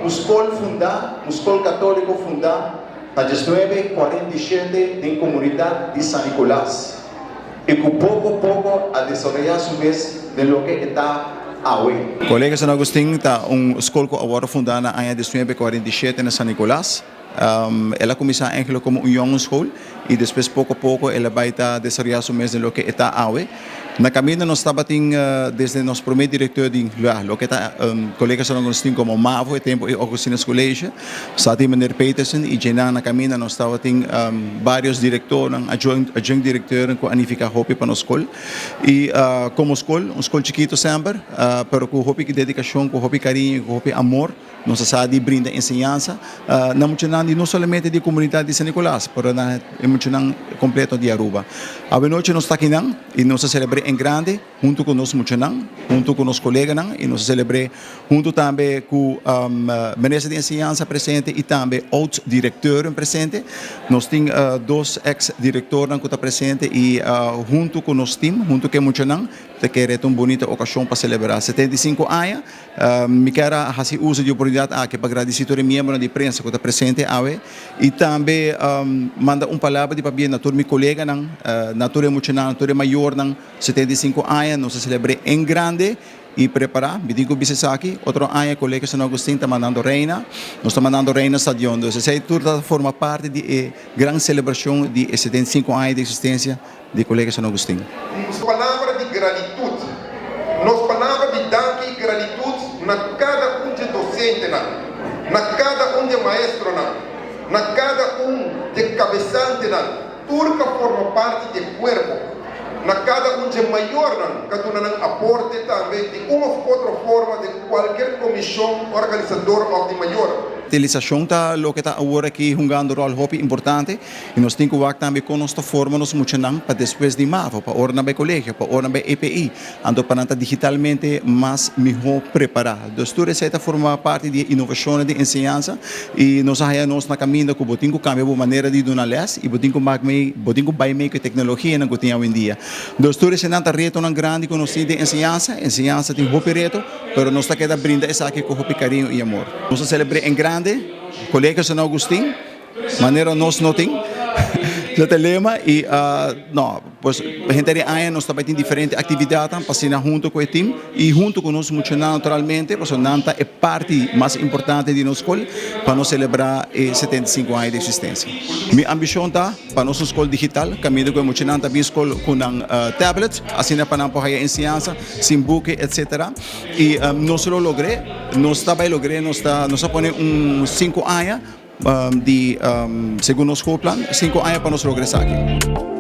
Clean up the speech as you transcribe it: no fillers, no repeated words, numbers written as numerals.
Un skol fundá, un skol katóliko fundá na 1947 den komunidat di San Nicolas i ku poko poko a desaroyá su mes den loke e ta awe. Colegio San Agustin ta un skol ku a wòrdu fundá na aña 1947 na San Nicolas. El a kuminsá eigenlijk komo un jongenschool i despues poko poko el a bai ta desaroyá su mes den loke e ta awe. Na kaminda nos tabatin desde nos promé direktor di loke ta Colegio San Agustin komo mavo e tempu ei Augustinus College, sa tin meneer Petersen i djenan na kaminda nos tabatin varios direktornan, adjunct direkteurnan ku a nifiká hopi pa nos skol. I komo skol, un skol chikitu semper, pero ku hopi dedikashon, ku hopi kariño i ku hopi amor. Nos a sa di brinda enseñansa na muchanan di no solamente di e comunidad di San Nicolas, pero na e muchanan completo di Aruba. Awenochi nos ta akinan y nos a celebre en grande hunto cu nos muchanan, hunto cu nos coleganan y nos a celebre hunto tambe cu Minister di Enseñansa presente y tambe oud directeuren presente. Nos tin dos ex directornan cu ta presente y hunto cu nos team, hunto cu e muchanan, ta kere ta un bunita ocasion pa celebra 75 aña. Mi kier a hasi uso di oportunidat aki pa gradisí tur e miembronan di prensa ku ta presente awe i tambe manda un palabra di pabia na tur mi koleganan, na tur e muchanan, na tur e mayornan. 75 aña nos a selebr'é en grande i prepará. Mi tin ku bisa esaki, otro aña Colegio San Agustin ta mandando reina, nos ta mandando reina stadion. Dus esei tur ta forma parti di e gran selebrashon di e 75 aña di eksistensia di Colegio San Agustin. Nos palabra di gratitud. Nos palabra di danki i gratitud na kada un dje dosentenan, na kada un dje maestronan, na kada un dje kabesantenan, tur ka forma parti di e kuerpo, na kada un dje mayornan ka duna nan aporte tambe di un òf otro forma den kualker komishon organisador òf di mayor. Digitalisacion ta loke ta awor aki hungando rol hopi importante. I nos tin ku wak tambe kon nos ta forma nos muchanan pa despues di mavo, pa ora nan bai kolegio, pa ora nan bai EPI, anto pa nan ta digitalmente mas mihó prepará. Dus tur esei ta forma parti di e inovashonnan di enseñansa i nos a haya nos na kaminda ku bo tin ku kambia bo manera di duna lès i bo tin ku mak mei, bo tin ku bai mei ku e teknologianan ku tin awendia. Dus tur eseinan ta retonan grandi ku nos tin den enseñansa. Enseñansa tin hopi reto, pero nos ta keda brinda esaki ku hopi kariño i amor. Nos a selebr'é en grande, Kolegio San Augustin. Manera nos no tin ta e lema y no pues henter di aña nos ta bay tin diferente actividadnan pa asina hunto cu e team y hunto cu nos muchanan naturalmente pasobra nan ta e parti mas importante di nos scol pa nos celebra e 75 aña di existencia. Mi ambicion ta pa nos un scol digital caminda cu e muchanan ta bin scol cu nan tablet asina pa nan por haya enseñansa sin buki etcetera y nos lo logre nos ta bay logre nos ta nos a pone un 5 aña. Di segun nos schoolplan, 5 aña pa nos logra esaki.